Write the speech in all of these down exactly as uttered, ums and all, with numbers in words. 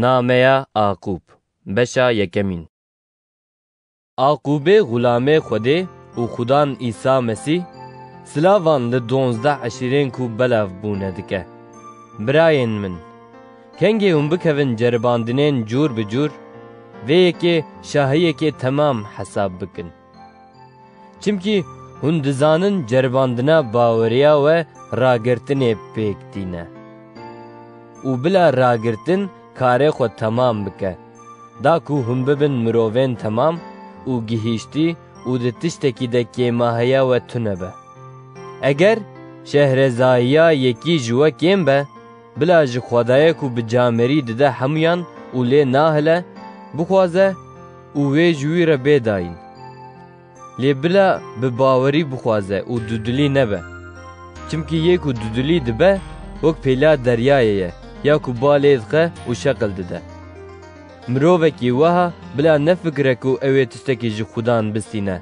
Nameya Aqûb, beşa yekemîn. Aqûbê xulamê Xwedê û Xudan Îsa Mesîh, silavan li donzdeh eşîrên ku belav bûne dike. Birayên min, kengê hûn bikevin ceribandinên cûr bi cûr, vê yekê şahiyekê temam hesab bikin. Çimkî hûn dizanin ceribandina baweriya we ragirtinê pêk tîne. Û bila ragirtin karê xwe temam bike, da ku hûn bibin mirovên temam û gihîştî û di tiştekî de kêmahiya we tune be. Eger şehrezayiya yekî ji we kêm be, bila ji Xwedayê ku bi camerî dide hemûyan û lê nahile, bixwaze û wê ji wî re bê dayîn. Lê bila bi bawerî bixwaze û dudilî nebe. Çimkî yê ku dudilî dibe, wek pêla deryayê ye, ya ku ba lê dixe û şeqil dide. Mirovekî weha bila nefikire ku ew ê tiştekî ji Xudan bistîne.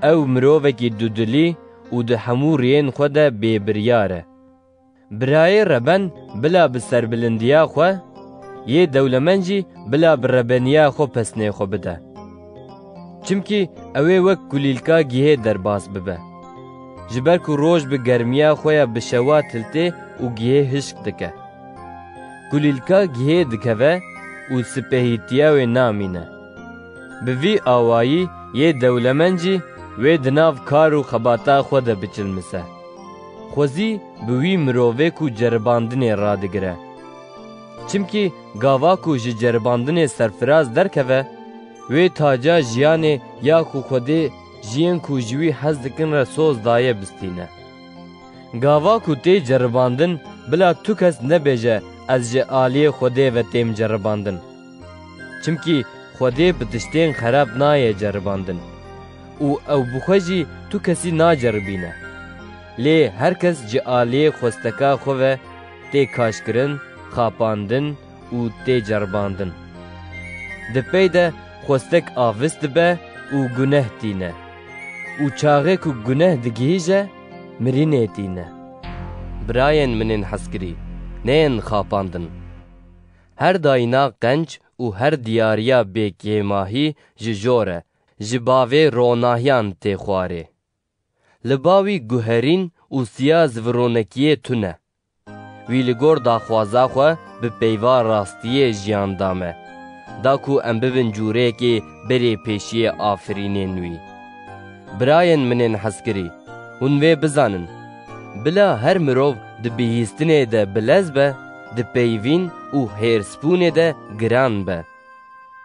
Ew mirovekî dudilî û di hemû riyên xwe de bêbiryar e. Birayê reben bila bi serbilindiya xwe, yê dewlemend jî bila bi rebeniya xwe pesnê xwe bide. Çimkî ew ê wek kulîlka gihê derbas bibe. Ji ber ku roj bi germiya xwe ya bi şewa tiltê û gihê hişk dike. Kulîlka gihê dikeve û sipehîtiya wê namîne. Bi vî awayî yê dewlemend jî wê di nav kar û xebata xwe de biçilmise. Xwezî bi wî mirovê ku ceribandinê radigire. Çimkî gava ku ji ceribandinê serfiraz derkeve, wê taca jiyanê ya ku Xwedê ji yên ku ji wî hez dikin re soz daye bistîne. Gava ku tê ceribandin, bila tu kes nebêje, "Ez ji aliyê Xwedê ve têm ceribandin." Çimkî Xwedê bi tiştên xerab nayê ceribandin û ew bi xwe jî tu kesî naceribîne. Lê her kes ji aliyê xwesteka xwe ve tê kaşkirin, xapandin û tê ceribandin. Di pey de xwestek avist dibe û guneh tîne. Û çaxê ku guneh digihîje, mirinê tîne. Birayên min ên hezkirî, neyên xapandin. Her dayîna qenc û her diyariya bêkêmahî ji jor e, ji bavê ronahiyan tê xwarê. Li ba wî guherîn û siya zivironekiyê tune. Wî li gor daxwaza xwe bi peyva rastiyê jiyan da me, da ku em bibin cûreyekê berê pêşiyê afirînên wî. Birayên min ên hezkirî, hûn vê bizanin, bila her mirov di bihîstinê de bilez be, di peyvîn û hêrsbûnê de giran be.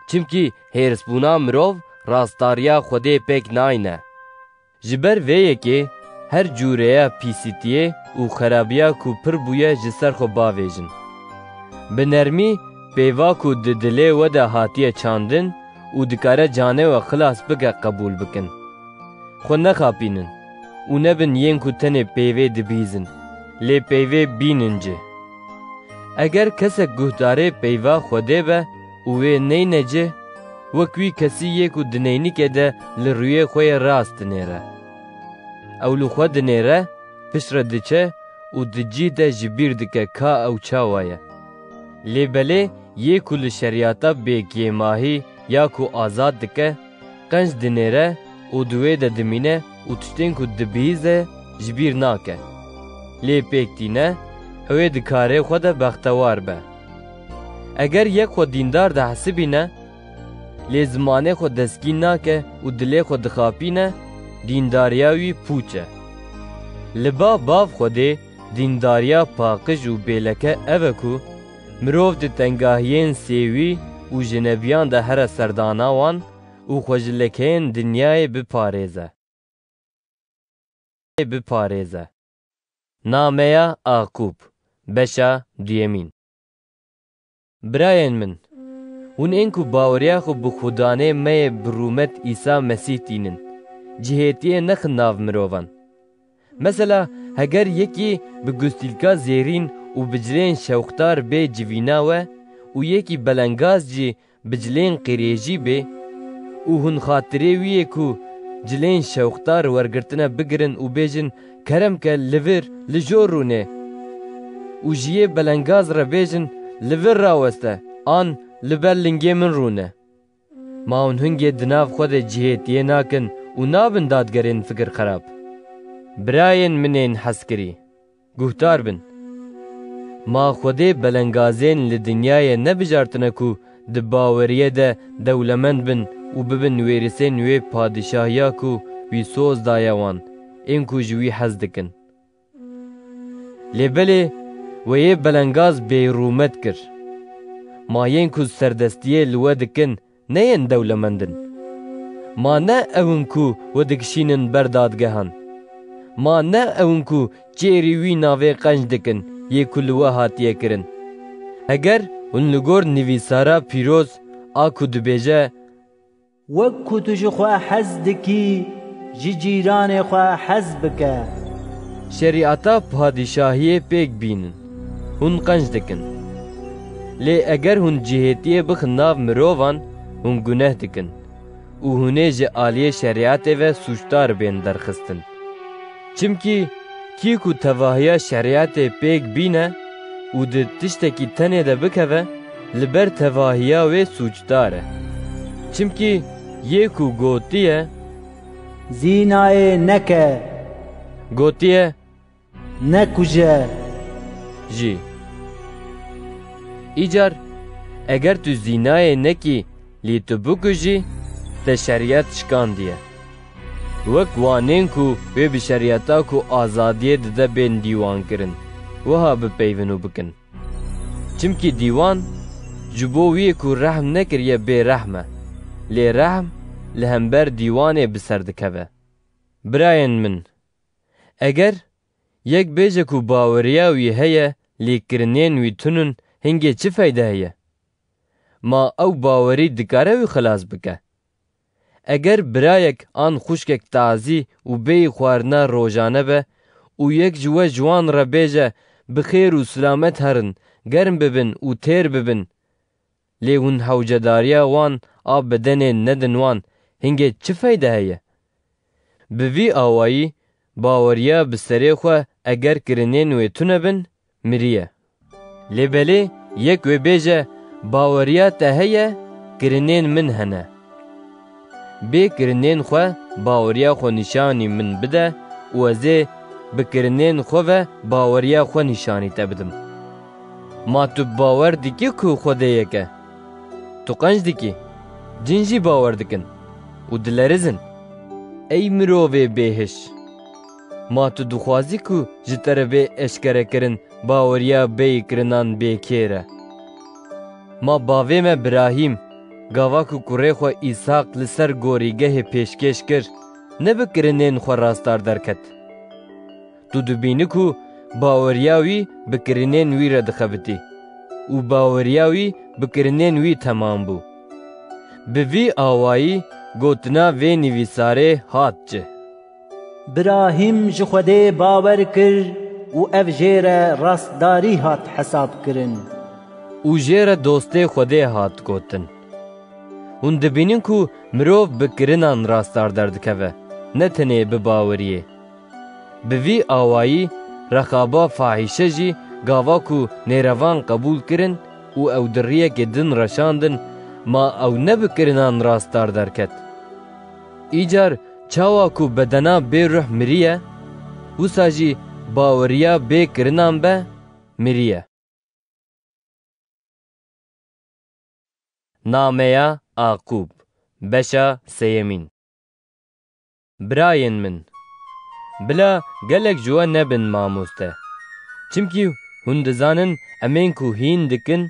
Çimkî hêrsbûna mirov rastdariya Xwedê pêk nayne. Ji ber vê yekê her cûreya pîsîtiyê û xerabiya ku pir bûye ji ser xwe bavêjin. Bi nermî peyva ku di dilê we de hatiye çandin û dikare canê we xilas bike qebûl bikin. Xwe nexapînin û nebin yên ku tenê peyvê dibihîzin, lê peyvê bînin ci. Eger kesek guhdarê peyva Xwedê be û wê neyne ci, wek wî kesî yê ku di neynîkê de li rûyê xwe yê rast dinêre. Ew li xwe dinêre, piştre diçe û di cih de ji bîr dike ka ew çawa ye. Lê belê yê ku li şeriyata bêkêmahî ya ku azad dike, qenc dinêre û di wê de dimîne û tiştên ku dibihîze ji bîr nake. Lê pêk tîne, ew ê di karê xwe de bextewar be. Eger yek xwe dîndar dihesibîne, lê zimanê xwe destgîn nake û dilê xwe dixapîne, dîndariya wî pûç e. Li ba bav Xwedê, dîndariya paqij û bêleke ev e ku mirov di tengahiyên sêwî û jinebiyan de here serdana wan û xwe ji lekeyên dinyayê biparêze. Biparêze. Nameya Aqûb, beşa duyemîn. Birayên min, hûn ên ku baweriya xwe bi Xudanê me yê bi rûmet Îsa Mesîh tînin, cihêtiyê nexin nav mirovan. Mesela, heger yekî bi gustîlka zêrîn û bi cilên şewqdar bê civîna we û yekî belengaz jî bi cilên qirêjî bê û hûn xatirê wî yê ku cilên şewqdar wergirtine bigirin û bêjin, "Kerem ke, li vir, li jor rûnê." Û ji yê belengaz re bêjin, "Li vir raweste." An li ber lingê min rûne. Ma hûn hingê di nav xwe de cihêtiyê nakin û nabin dadgerên fikirxerab? Birayên min ên hezkirî, guhdar bin. Ma Xwedê belengazên li dinyayê nebijartine ku di baweriyê de dewlemend bin û bibin wêrisên wê padîşahiya ku wî soz daye wan, ên ku ji wî hez dikin. Lê belê we yê belengaz bêrûmet kir. Ma yên ku serdestiyê li we dikin, ne yên dewlemend in? Ma ne ew in ku we dikişînin ber dadgehan? Ma ne ew in ku çêrî wî navê qenc dikin, yê ku li we hatiye kirin? Heger hûn li gor nivîsara pîroz a ku dibêje, Wek ku tu ji xwe hez dikî, ji cîranê xwe hez bike. Şerîeta padîşahiyê pêk bînin, hûn qenc dikin. Lê eger hûn cihêtiyê bixin nav mirovan, hûn guneh dikin û hûn ê ji aliyê şerîetê ve sûcdar bên derxistin. Çimkî kî ku tevahiya şerîetê pêk bîne û di tiştekî tenê de bikeve, li ber tevahiya wê sûcdar e. Çimkî yê ku gotiye, Zînayê neke, gotiye, Nekuje jî. Îcar, eger tu zînayê nekî, lê tu bikujî, te şerîet şikandiye. Wek wanên ku wê bi şerîeta ku azadiyê dide bên dîwankirin, wiha bipeyvin û bikin. Çimkî dîwan ji bo wî ku rehm nekiriye bêrehm e, lê rehm li hember dîwanê bi ser dikeve. Birayên min, eger yek bêje ku baweriya wî heye, lê kirinên wî tun in, hingê çi feyde heye? Ma ew bawerî dikare wî xilas bike? Eger birayek an xwişkek tazî û bêyî xwarina rojane be û yek ji we ji wan re bêje, bi xêr û silamet herin, germ bibin û têr bibin, lê hûn hewcedariya wan a bedenê nedin wan, hingê çi feyde heye? Bi vî awayî, baweriya bi serê xwe eger kirinên wê tune bin, miriye. Lê belê yek wê bêje, baweriya te heye, kirinên min hene. Bê kirinên xwe baweriya xwe nîşanî min bide û ez ê bi kirinên xwe ve baweriya xwe nîşanî te bidim. Ma tu bawer dikî ku Xwedê yek e? Tu qenc dikî. Cin jî bawer dikin û dilerizin. Ey mirovê bêhiş! Ma tu dixwazî ku ji te re bê eşkerekirin baweriya bêyîkirinan bêkêr e? Ma bavê me Birahîm, gava ku kurê xwe Îshaq li ser gorîgehê pêşkêş kir, ne bi kirinên xwe rastar derket? Tu dibînî ku baweriya wî bi kirinên wî re dixebitî û baweriya wî bi kirinên wî temam bû. Bi vî awayî gotina vê nivîsarê hat cih. Birahîm ji Xwedê bawer kir û ev jê re rastdarî hat hesabkirin. Û jê re dostê Xwedê hat gotin. Hûn dibînin ku mirov bi kirinan rastdar derdikeve, ne tenê bi baweriyê. Bi vî awayî Rexaba fahîşe jî gava ku nêrevan qebûl kirin û ew di riyekê din reşandin, ma ew ne bi kirinan rastdar derket? Îcar çawa ku bedena bê ruh miriye, wisa jî baweriya bê kirinan be miriye. Nameya Aqûb, beşa sêyemîn. Birayên min, bila gelek ji we nebin mamoste. Çimkî hûn dizanin em ên ku hîn dikin,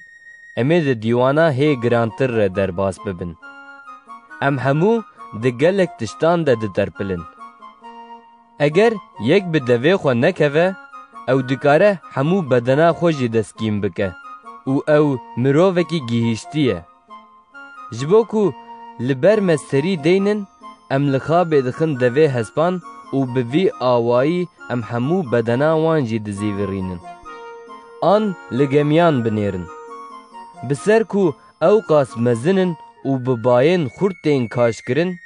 em ê di dîwana hê girantir re derbas bibin. Em hemû di gelek tiştan de diterpilin. Eger yek bi devê xwe nekeve, ew dikare hemû bedena xwe jî destgîn bike û ew mirovekî gihîştî ye. Ji bo ku li ber me serî deynin, em li xabê dixin devê hespan û bi vî awayî em hemû bedena wan jî dizîvirînin. An li gemiyan binêrin. Bi ser ku ewqas mezin in û bi bayên xurt tên kaşkirin,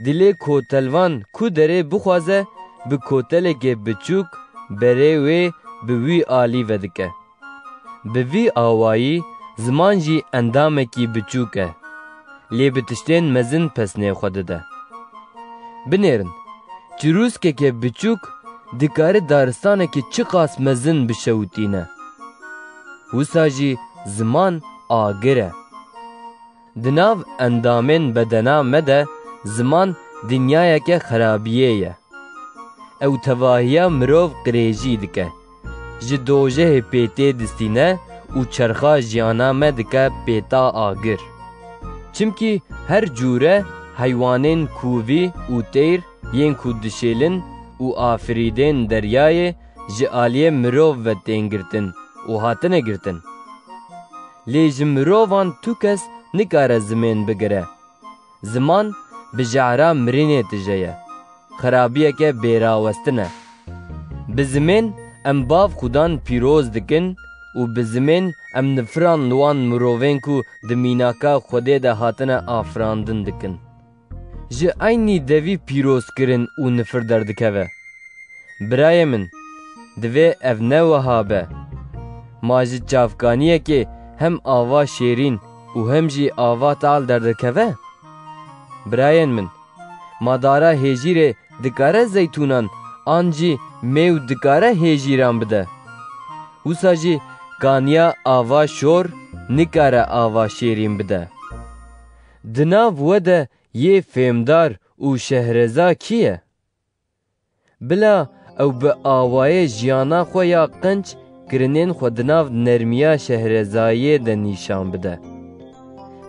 dilê kotelvan ku derê bixwaze, bi kotelekê biçûk berê wê bi wî alî vedike. Bi vî awayî Ziman jî endamekî biçûk e, lê bi tiştên mezin pesnê xwe dide. Binêrin, çirûskeke biçûk dikare daristanekî çiqas mezin bişewitîne. Wisa jî ziman agir e. Di nav endamên bedena me de ziman dinyayeke xerabiyê ye. Ew tevahiya mirov qirêjî dike. Ji dojehê pê tê distîne û çerxa jiyana me dike pêta agir. Çimkî her cûre heywanên kûvî û teyr yên ku dişêlin û afirîdên deryayê ji aliyê mirov ve tên girtin û hatine girtin. Lê ji mirovan tu kes nikare zimên bigire. Ziman bi jehra mirinê tije ye. Xerabiyeke bêrawestin e. Bi zimên em bav Xudan pîroz dikin û bi zimên em nifiran li wan mirovên ku di mînaka Xwedê de hatine afirandin dikin. Ji eynî devî pîrozkirin û nifir derdikeve. Birayê min, divê ev ne wiha be. Ma ji çavkaniyekê hem ava şêrîn û hem jî ava tal derdikeve? Birayên min, ma dara hêjîrê dikare zeytûnan an jî mêw dikare hêjîran bide? Wisa jî kaniya ava şor nikare ava şêrîn bide. Di nav we de yê fêmdar û şehreza kî ye? Bila ew bi awayê jiyana xwe ya qenc kirinên xwe di nav nermiya şehrezayiyê de nîşan bide.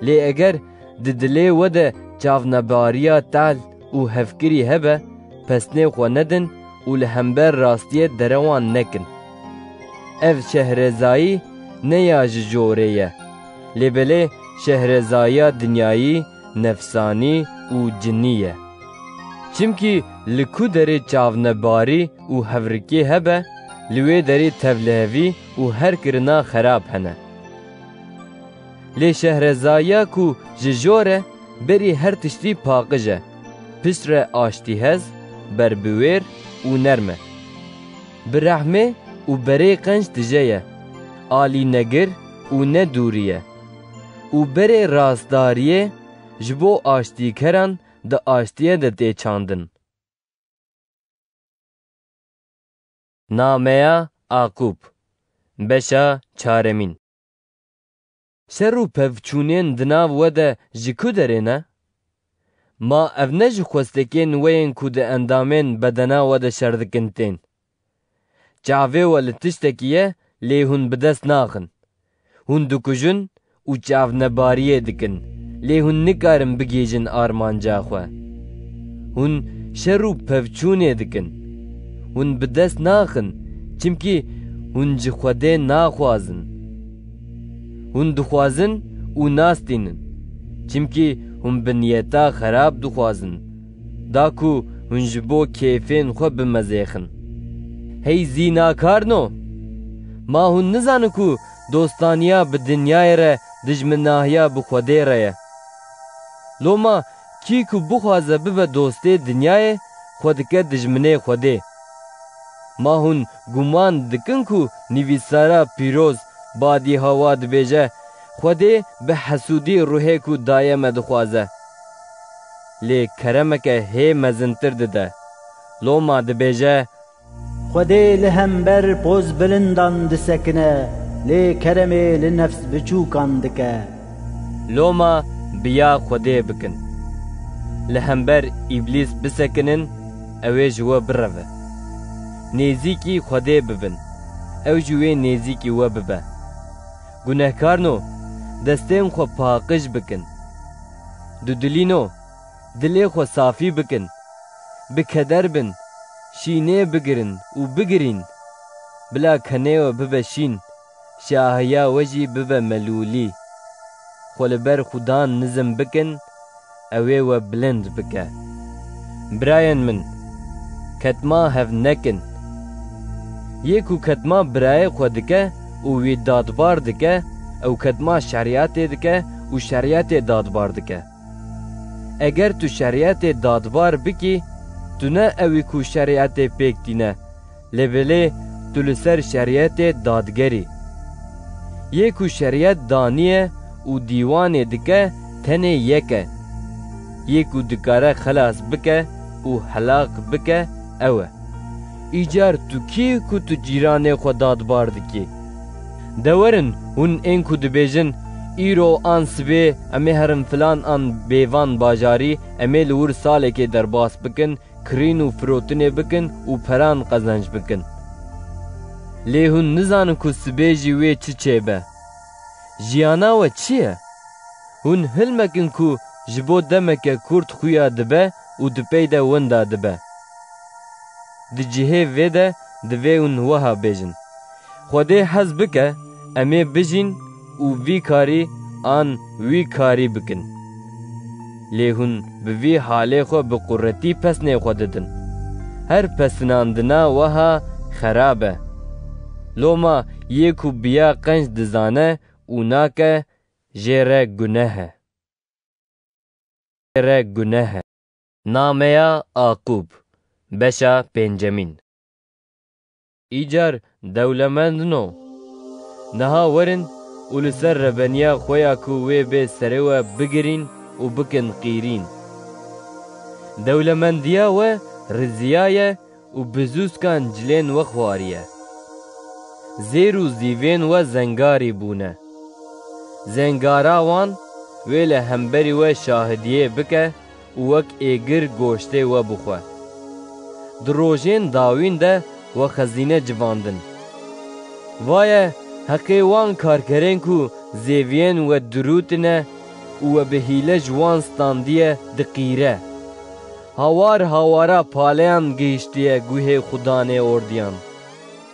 Lê eger di dilê we de çavnebariya tehl û hevkirî hebe, pesnê xwe nedin û li hember rastiyê derewan nekin. Ev şehrezayî ne ya ji jorê ye, lê belê şehrezayiya dinyayî, nefsanî û cinî ye. Çimkî li ku derê çavnebarî û hevrikê hebe, li wê derê tevlihevî û her kirina xerab hene. Lê şehrezayiya ku ji jor e, berî her tiştî paqij e, piştre aştîhez, berbiwêr û nerm e. Bi rehmê û berê qenc tije ye, alî negir û ne dûrî ye. Û berê rastdariyê ji bo aştîkeran di aştiyê de tê çandin. Nameya Aqûb, beşa çaremîn. Şer û pevçûnên di nav we de ji ku derê ne? Ma ev ne ji xwestekên we yên ku di endamên bedena we de şer dikin tên? Çavê we li tiştekî ye, lê hûn bi dest naxin. Hûn dikujin û çavnebariyê dikin, lê hûn nikarin bigihîjin armanca xwe. Hûn şer û pevçûnê dikin. Hûn bi dest naxin, çimkî hûn ji Xwedê naxwazin. Hûn dixwazin û nastînin, çimkî hûn bi niyeta xerab dixwazin, da ku hûn ji bo kêfên xwe bimezêxin. Hey zînakarno! Ma hûn nizanin ku dostaniya bi dinyayê re dijminahiya bi Xwedê re ye? Loma kî ku bixwaze bibe dostê dinyayê, xwe dike dijminê Xwedê. Ma hûn guman dikin ku nivîsara pîroz Badî Hawa dibêje, Xwedê bi hesûdî ruhê ku daye me dixwaze? Lê keremeke hê mezintir dide. Loma dibêje, Xwedê li hember pozbilindan disekine, lê keremê li nefsbiçûkan dike. Loma bi ya Xwedê bikin. Li hember Îblîs bisekinin, ew ê ji we bireve. Nêzîkî Xwedê bibin, ew jî wê nêzîkî we bibe. Gunehkarno, destên xwe paqij bikin. Dudilîno, dilê xwe safî bikin. Bi keder bin, şînê bigirin û bigirîn. Bila kenê we bibe şîn, şahiya we jî bibe melûlî. Xwe li ber Xudan nizim bikin, ew ê we bilind bike. Birayên min, ketma hev nekin. Yê ku ketma birayê xwe dike û wî dadbar dike, ew ketma şeriyatê dike û şeriyatê dadbar dike. Eger tu şeriyetê dadbar bikî, tu ne ewî ku şeriyetê pêk tîne, lê belê tu li ser şeriyetê dadger î. Yê ku şeriyet daniye û dîwanê dike, tenê yek e. Yê ku dikare xelas bike û helaq bike, ew e. Îcar tu kî ku tu cîranê xwe dadbar dikî? De werin, hûn ên ku dibêjin, îro an sibê em ê herin filan an bêvan bajarî, em ê li wir salekê derbas bikin, kirîn û firotinê bikin û peran qezenc bikin. Lê hûn nizanin ku sibê jî wê çi çêbe. Jiyana we çi ye? Hûn hilmekin ku ji bo demeke kurt xuya dibe û di pey de winda dibe. Di cihê vê de divê hûn wiha bêjin, Xwedê hez bike, em ê bijîn û vî karî an wî karî bikin. Lê hûn bi vî halê xwe bi quretî pesnê xwe didin. Her pesinandina wiha xerab e. Loma yê ku biya qenc dizane û nake, jê re guneh e. Jê re guneh e. Nameya Aqûb, beşa pêncemîn. Îcar dewlemendin o. Niha werin û li ser rebeniya xwe ya ku wê bê serê we bigirîn û bikin qîrîn. Dewlemendiya we riziyaye û bi zûskan cilên we xwariye. Zêr û zîvên we zengarî bûne. Zengara wan wê li hemberî we şahidiyê bike û wek êgir goştê we bixwe. Di rojên dawîn de we xezîne civandin. Vaye heqê wan karkerên ku zêviyên we dirûtine û we bi hîle ji wan standiye diqîre. Hawar hawara paleyan gihiştiye guhê xudanê ordiyan.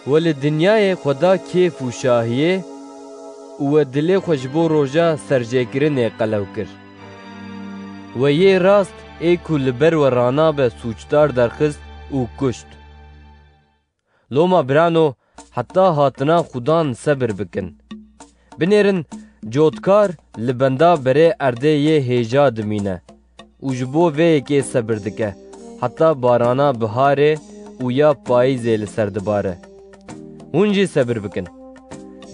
We li dinyayê xwe da kêf û şahiyê û we dilê xwe ji bo roja serjêkirinê qelew kir. We yê rast ê ku li ber we ranabe sûcdar derxist û kuşt. Loma birano, heta hatina Xudan sebir bikin. Binêrin, cotkar li benda berê erdê yê hêja dimîne û ji bo vê yekê sebir dike, heta barana biharê û ya payîzê li ser dibare. Hûn jî sebir bikin.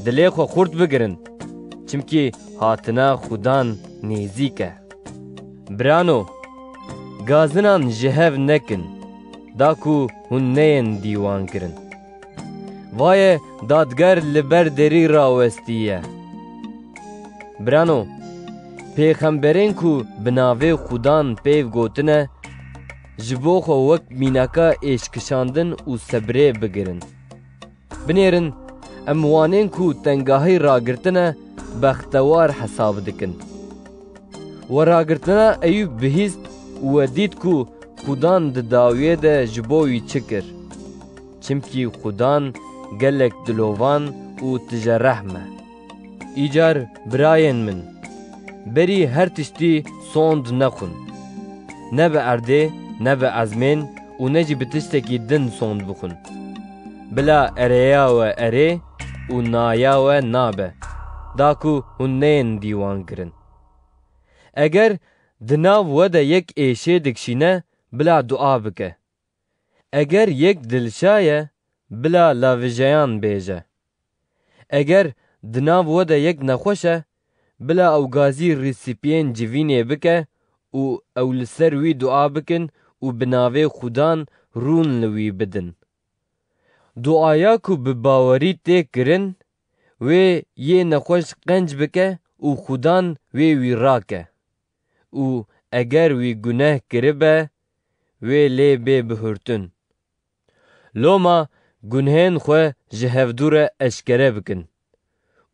Dilê xwe xurt bigirin, çimkî hatina Xudan nêzîk e. Birano, gazinan ji hev nekin, da ku hûn neyên dîwankirin. Vaye dadger li ber derî rawestiye. Birano, pêxemberên ku bi navê Xudan pêv gotine, ji bo xwe wek mînaka êşkişandin û sebrê bigirin. Binêrin, em wanên ku tengahî ragirtine, bextewar hesab dikin. We ragirtina Eyûb bihîst û we dît ku Xudan di dawiyê de ji bo wî çi kir. Çimkî Xudan gelek dilovan û tijerehm e. Îcar birayên min, berî her tiştî sond nexwin. Ne bi erdê, ne bi ezmên û ne jî bi tiştekî din sond bixwin. Bila erêya we erê û naya we nabe, da ku hûn neyên dîwankirin. Eger di nav we de yek êşê dikişîne, bila dua bike. Eger yek dilşa ye, bila lavijeyan bêje. Eger di nav we de yek nexweş e, bila ew gazî rîsîpiyên civînê bike û ew li ser wî dua bikin û bi navê Xudan rûn li wî bidin. Duaya ku bi bawerî tê kirin, wê yê nexweş qenc bike û Xudan wê wî rake. Û eger wî guneh kiribe, wê lê bê bihurtin. Loma gunhên xwe ji hevdû re eşkere bikin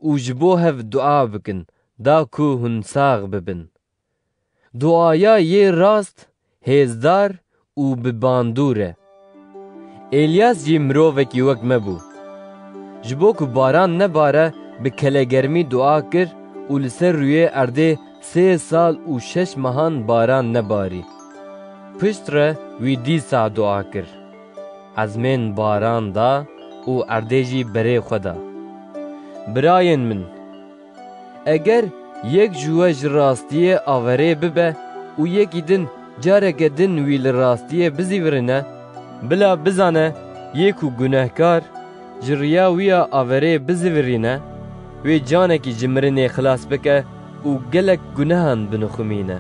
û ji bo hev dua bikin, da ku hûn sax bibin. Duaya yê rast hêzdar û bi bandûr e. Êlyas jî mirovekî wek me bû. Ji bo ku baran nebare, bi kelegermî dua kir û li ser rûyê erdê sê sal û şeş mehan baran nebarî. Pişt re wî dîsa dua kir. Ezmên baran da û erdê jî berê xwe da. Birayên min, eger yek ji we ji rastiyê averê bibe û yekî din careke din wî li rastiyê bizîvirîne, bila bizane yê ku gunehkar ji riya wî ya averê bizivirîne, Wê canekî ji mirinê xilas bike û gelek gunehan binixumîne.